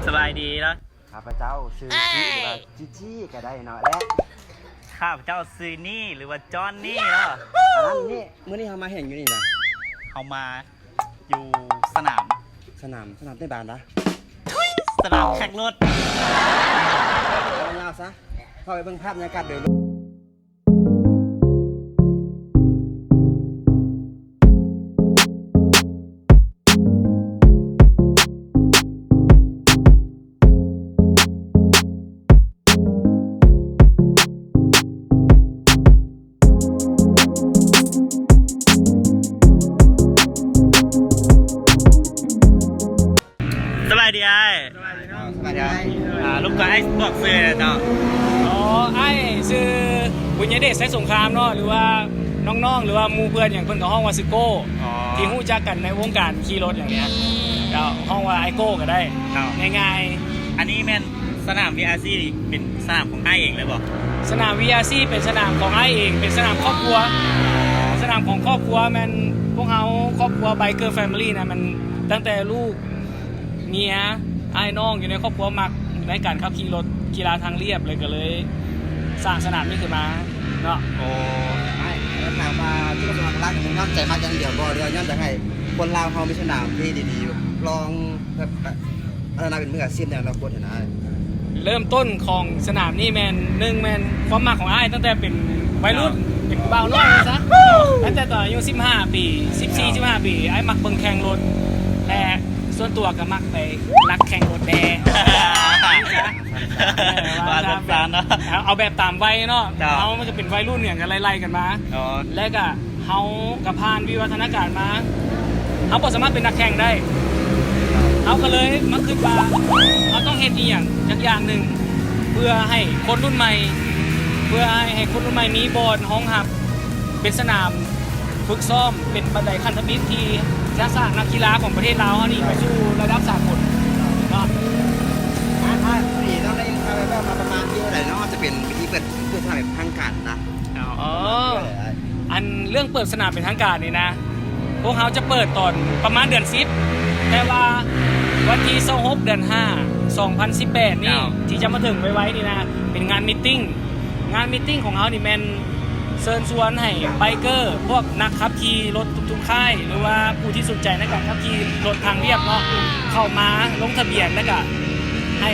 ສະບາຍດີເນາະ. ຂ້າພະເຈົ້າຊື່ຈິ ຫຼືວ່າຈິຈິກໍໄດ້ເນາະ ແລະ ຂ້າພະເຈົ້າຊື່ນີ່ ຫຼືວ່າຈອນນີ່ເນາະ. ອັນນັ້ນນີ້ ມື້ນີ້ເຮົາມາຫຍັງຢູ່ນີ້ນະ? ເຮົາມາຢູ່ສະໜາມ. ສະໜາມ ສະໜາມເຕະບານຫວາ? ທຸຍ! ສະໜາມແຂ່ງລົດ. ເອົາຍາວຊະ ເຂົ້າໄປເບິ່ງພາບບັນຍາກາດໂດຍລວມ. ສະບາຍດີອ້າຍ. ສະບາຍດີເນາະ. ສະບາຍດີ. ອ່າ ລົບກວນອ້າຍບອກຊື່ເນາະ. ອໍ ອ້າຍຊື່ບຸນຍະເດດ ໄຊສົງຄາມເນາະ ຫຼືວ່ານ້ອງໆ ຫຼືວ່າໝູ່ເພື່ອນຫຍັງ ເພິ່ນກໍຮ້ອງວ່າຊື່ໂກ້ ທີ່ຮູ້ຈັກກັນໃນວົງການຂີ່ລົດຫຍັງນີ້ ກໍຮ້ອງວ່າອ້າຍໂກ້ກໍໄດ້ ງ່າຍໆ. ອັນນີ້ແມ່ນສະໜາມ ວີອາຊີ ນີ້ເປັນສະໜາມຂອງອ້າຍເອງເລີຍບໍ່? ສະໜາມ ວີອາຊີ ເປັນສະໜາມຂອງອ້າຍເອງ ເປັນສະໜາມຄອບຄົວ ສະໜາມຂອງຄອບຄົວ ແມ່ນພວກເຮົາຄອບຄົວ Biker Family ນະ ມັນຕັ້ງແຕ່ລູກ ເມຍ ອ້າຍນ້ອງຢູ່ໃນຄອບຄົວມັກໃນການຂັບຂີ່ລົດກິລາທາງລຽບເລີຍ ກໍເລີຍສ້າງສະໜາມນີ້ຂຶ້ນມາເນາະ. ໂອ້ ອ້າຍ ແລ້ວຖາມວ່າຈຸດປະສົງຫຼັກໆ ມັນຍ້ອນໃຈມັກຢ່າງດຽວບໍ່ ຫຼືວ່າຍ້ອນຢາກໃຫ້ຄົນລາວເຮົາມີສະໜາມທີ່ດີໆ ລອງແບບ ແບບພັດທະນາເປັນມືອາຊີບໃນອະນາຄົດຫັ້ນນະ? ເລີ່ມຕົ້ນຂອງສະໜາມນີ້ແມ່ນ ໜຶ່ງ ແມ່ນຄວາມມັກຂອງອ້າຍຕັ້ງແຕ່ເປັນໄວລຸ້ນ ເປັນບ່າວນ້ອຍວ່າຊະ ຕັ້ງແຕ່ຕອນອາຍຸສິບຫ້າປີ ສິບສີ່ ສິບຫ້າປີ ອ້າຍມັກເບິ່ງແຂ່ງລົດ ແລະ ສ່ວນຕົວກໍມັກໄປລັກແຂ່ງລົດແດ່ ວ່າຊັ້ນເນາະ. ເອົາ ເອົາແບບຕາມໄວເນາະ ເຮົາມັນກໍເປັນໄວລຸ້ນຫຍັງກໍໄລ່ໆກັນມາ ແລະກໍເຮົາກໍຜ່ານວິວັດທະນາການມາ ເຮົາບໍ່ສາມາດເປັນນັກແຂ່ງໄດ້ ເຮົາກໍເລີຍມາຄິດວ່າ ເຮົາຕ້ອງເຮັດອີ່ຫຍັງຈັກຢ່າງໜຶ່ງ ເພື່ອໃຫ້ຄົນລຸ້ນໃໝ່ ເພື່ອໃຫ້ ໃຫ້ຄົນລຸ້ນໃໝ່ມີບ່ອນຮອງຮັບ ເປັນສະໜາມຝຶກຊ້ອມ ເປັນບັນໄດຂັ້ນທຳອິດທີ່ຈະສ້າງນັກກິລາຂອງປະເທດລາວເຮົານີ້ໄປສູ່ລະດັບສາກົນເນາະ. ອ່າ ພາດນີ້ເນາະ ໄດ້ຂ່າວແວ່ວໆມາປະມານທີ່ເທົ່າໃດເນາະ ຈະເປັນພິທີເປີດ ເປີດສະໜາມຢ່າງເປັນທາງການນະ? ອໍ ອັນເລື່ອງເປີດສະໜາມເປັນທາງການນີ້ນະ ພວກເຮົາຈະເປີດຕອນປະມານເດືອນສິບ ແຕ່ວ່າວັນທີຊາວຫົກ ເດືອນຫ້າ ສອງພັນສິບແປດນີ້ ທີ່ຈະມາເຖິງໄວໆນີ້ນະ ເປັນງານມີດຕິ້ງ ງານມີດຕິ້ງຂອງເຮົານີ້ແມ່ນເຊີນຊວນໃຫ້ໄບເກີ ພວກນັກຂັບຂີ່ລົດທຸກໆຄ້າຍ ຫຼືວ່າຜູ້ທີ່ສົນໃຈໃນການຂັບຂີ່ລົດທາງລຽບເນາະ ເຂົ້າມາລົງທະບຽນ ແລ້ວກະໃຫ້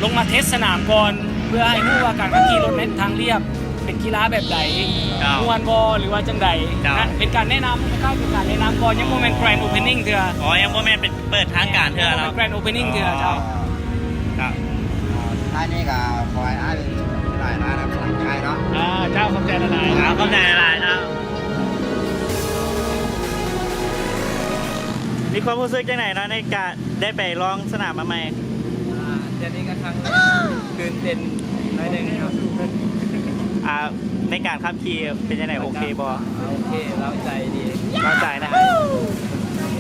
ລົງມາເທັດສະໜາມກ່ອນ ເພື່ອໃຫ້ຮູ້ວ່າການຂັບຂີ່ລົດໃນທາງລຽບເປັນກິລາແບບໃດ ມ່ວນບໍ່ ຫຼືວ່າຈັ່ງໃດນະ ເປັນການແນະນຳ ຄ້າຍໆເປັນການແນະນຳກ່ອນ ຍັງບໍ່ແມ່ນ Grand Opening ເທື່ອ. ອໍ ຍັງບໍ່ແມ່ນເປັນ ເປີດທາງການເທື່ອເນາະ Grand Opening ເທື່ອ. ເຈົ້າ ເຈົ້າ ອ່າ ສຸດທ້າຍນີ້ກໍຂໍໃຫ້ອ້າຍຫຼາຍໆນະ ນຳສະໜາມໃຫ້ເນາະ. ອ່າ ເຈົ້າ ຂອບໃຈຫຼາຍໆ. ອ່າ ຂອບໃຈຫຼາຍໆເນາະ. ມີຄວາມຮູ້ສຶກຈັ່ງໃດເນາະ ໃນການໄດ້ໄປລອງສະໜາມມາໃໝ່? ອ່າ ດຽວນີ້ກໍທັງຕື່ນເຕັ້ນໜ້ອຍໜຶ່ງເນາະ. ອ່າ ໃນການຂັບຂີ່ເປັນຈັ່ງໃດ ໂອເຄບໍ່? ໂອເຄ ເລົ້າໃຈດີ. ເລົ້າໃຈນະ. ໂອເຄ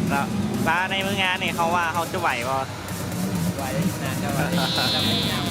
ແລ້ວ ແລ້ວໃນມື້ງານນີ້ ເຮົາວ່າເຮົາຈະໄຫວບໍ່? ໄຫວ ໜ້າຈະໄຫວ ຈະພະຍາຍາມ.